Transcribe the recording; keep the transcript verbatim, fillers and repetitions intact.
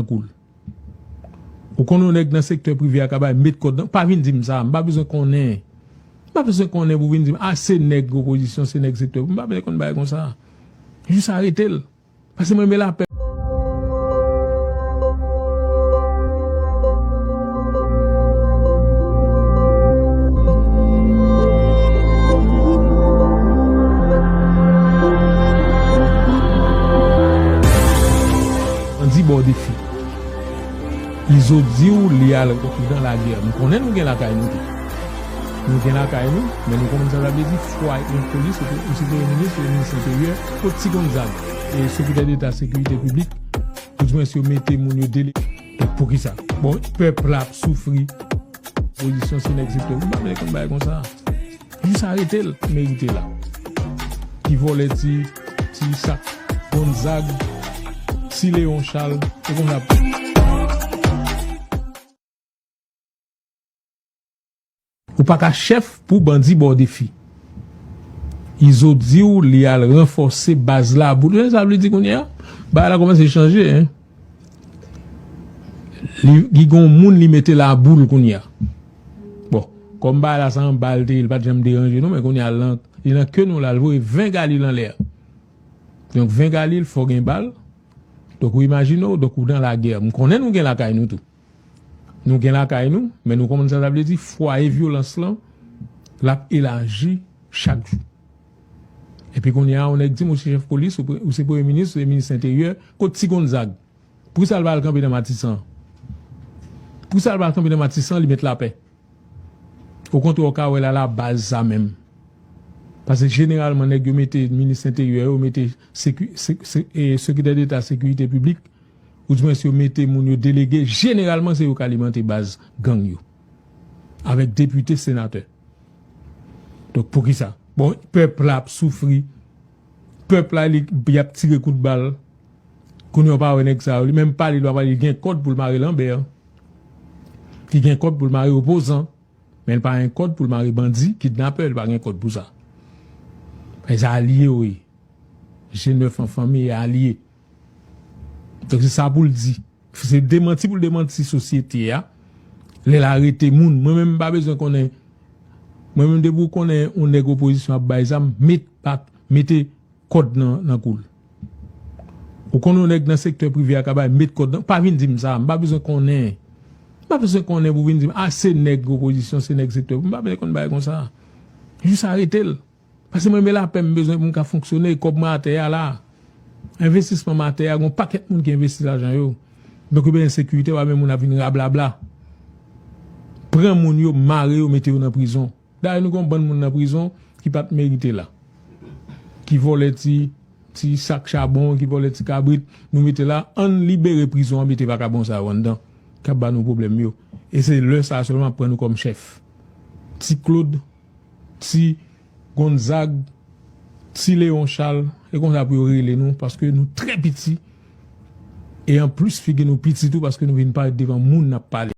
nan kou l. Ou konn yon nèg nan sektè prive a ka bay met kòd nan, pa vin di m sa, m pa bezwen konnen. M pa bezwen konnen pou vin di m, a, se nèg opozisyon, se nèg sektè. M pa bezwen konn bagay konsa. Jis arete l. Paske mwen renmen lapè. Andy Bordefi. Izo di w li al dan lagè. M konnen nou gen lakay nou tou. Nou gen lakay nou, men nou konprann sa sa vle di fwaye polis, ou se premye minis, ou se minis enteryè, kot Ti Gonzag, e sekretè deta sekirite piblik, ou di mwen si yo mete moun yo dele. Donk poukisa? Bon, pèp la ap soufri, opozisyon se nèg sektè. Ou pa vle konn bagay konsa. Jis arete l, merite la. Ki vòlè ti, ti sak, Gonzag, ti Leon Charles, e konsa. Ou pa ka chèf pou bandi ba w defi. Izo di w li al ranfòse baz la. Pou sa vle di kounye a, bagay la kòmanse chanje, en. Li, li gon moun li mete la boul kounye a. Bon, kòm bagay la se anba l te ye, li pa t janm deranje nou, men kounye a lan, li nan ke nou la, li voye ven galil anlè a. Donk ven galil fò gen bal. Donk ou imajine w, donk ou nan lagè. M konnen nou gen lakay nou tou. Nou gen lakay nou, men nou konprann sa sa vle di fwaye vyolans lan, l ap elaji chak jou. Epi kounye a, yon nèg di m ou se chèf polis, ou pre-, ou se premye minis, ou se minis enteryè, kot Ti Gonzag? Poukisa l pa al kanpe nan Matisan? Poukisa l pa al kanpe nan Matisan, li met lapè? Okontrè, w ka wè l a la baz sa menm. Paske jeneralman, nèg yo mete minis enteryè, yo mete seku-, se-, se-, e, sekretè deta sekirite piblik, ou di mwen si yo mete moun yo delege, jeneralman se yo k alimante baz gang yo. Avèk depite, senatè. Donk poukisa? Bon, pèp la ap soufri. Pèp la, li, y ap tire kout bal. Kounye a w pa wè nèg sa yo. Li menm pale, li pa pale, li gen kòd pou l mare Lanbè. Li gen kòd pou l mare opozan. Men li pa gen kòd pou l mare bandi, kidnapè, li pa gen kòd pou sa. E sa alye yo ye. G nèf an fanmi e alye. Donk se sa pou l di. Se demanti pou l demanti sosyete a. Lè l arete moun, mwen menm m pa bezwen konnen. Mwen menm depi w konnen yon nèg opozisyon ap bay zam, met, pa, mete kòd nan, nan kou l. Ou konn yon nèg nan sektè prive a ka bay met kòd nan, pa vin di m sa, m pa bezwen konnen. M pa bezwen konnen pou vin di m, a, se nèg opozisyon, se nèg sektè. M pa bezwen konn bagay konsa. Jis arete l. Paske mwen renmen lapè, m bezwen pou m ka fonksyone, kòb mwen atè a la. Envestisman mwen atè a, gon pakèt moun ki envesti lajan yo. Donk yo bezwen sekirite, pa men moun ap vin rablabla. Pran moun yo, mare yo, mete yo nan prizon. Dayè nou gon bann moun nan prizon ki pa t merite la. Ki vòlè ti, ti sak chabon, ki vòlè ti kabrit, nou mete la, ann libere prizon an, mete vakabon sa yo anndan, k ap ba nou pwoblèm yo. E se lè sa a sèlman ap pran nou kòm chèf. Ti Claude, Ti Gonzag, Ti Leon Charles, e konsa pou yo rele nou, paske nou trè piti. E anplis, figi nou piti tou, paske nou vin parèt devan moun n ap pale.